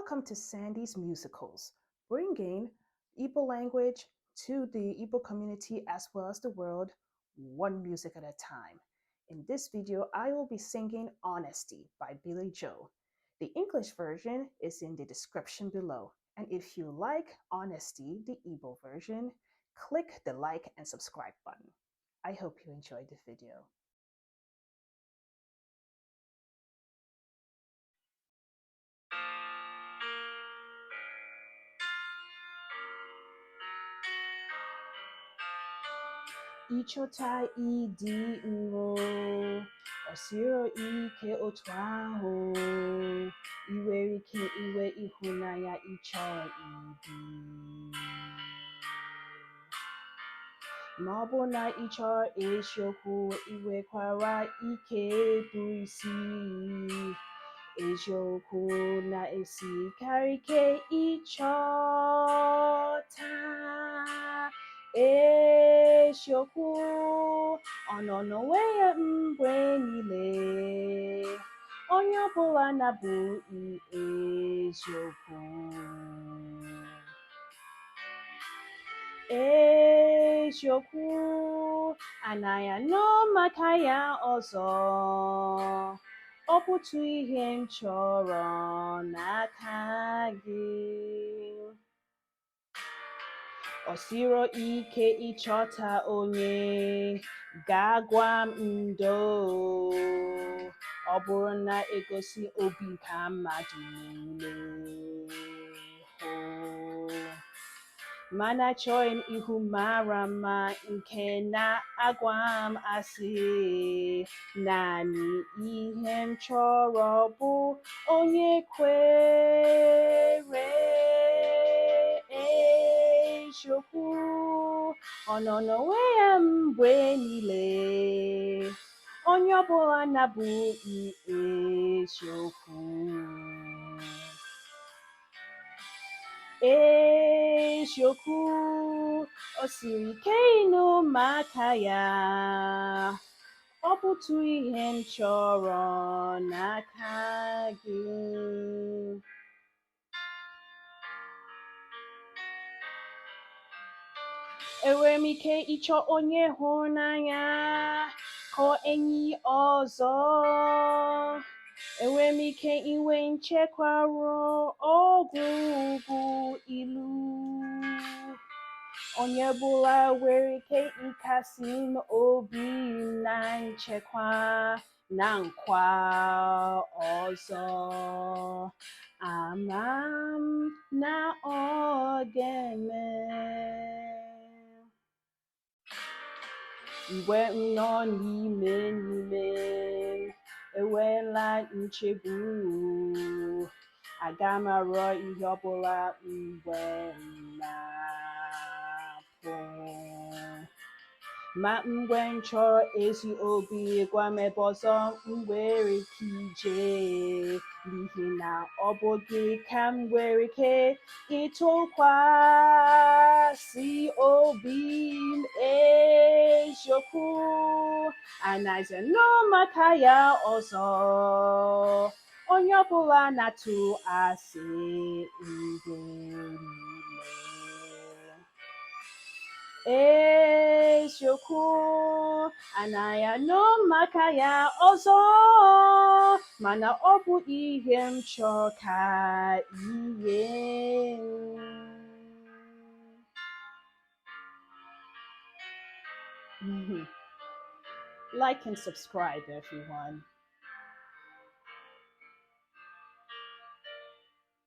Welcome to Sandy's Musicals, bringing Igbo language to the Igbo community as well as the world, one music at a time. In this video, I will be singing Honesty by Billy Joe. The English version is in the description below. And if you like Honesty, the Igbo version, click the like and subscribe button. I hope you enjoyed the video. Ịchọta ịdị nro, o siri ike otu ahụ. Ị nwere ike inwe ịhụnanya ị chọrọ ibi. Ma ọ bụ na ị chọrọ eziokwu, ị nwekwara ike bụ isi. Eziokwu na-esikarị ike ịchọta. Eziokwu, ọ nọ n'onwe ya mgbe niile. Onye ọbụla na-abụghị eziokwu. Eziokwu anaghị anụ maka ya ọzọ. Ọ bụ otu ihe m chọrọ n'aka gị. O siri ike ịchọta onye ga-agwa m ndo. Ọ bụrụ na egosi obi ka mmadụ niile hụ. Mana achọghị m ihu mara mma nke na-agwa m asị. Naanị ihe m chọrọ bụ onye kwere eziokwu. Ọ nọ n'onwe ya mgbe niile. Onye ọbụla na-abụghị eziokwu. Eziokwu, o siri ike ịnụ maka ya. Ọ bụ otu ihe m chọrọ n'aka gị. Enwere m ike ịchọ onye hụrụ n'anya ka enyi ọzọ. Enwere m ike inwe nchekwa ruo ọgwụgwụ ilu. Onye ọbụla nwere ike ịkasi m obi na nchekwa na nkwa ọzọ. Ama m na ọ ga-eme. Mgbe m nọ n'ime n'ime m, enwela nchegbu. Aga m arịọ ihe ọbụla mgbe m na-apụ. Ma mgbe m chọrọ ezi obi, gwa m ebe ọzọ m nwere ike ije, n'ihi na ọ bụ gị ka m nwere ike ịtụkwasị obi m. Eziokwu anaghịzi anụ maka ya ọzọ. Onye ọbụla na-atụ asị mgbe niile. Eziokwu anaghị anụ maka ya ọzọ, mana ọ bụ ihe m chọrọ ka ihe m. Like and subscribe, everyone.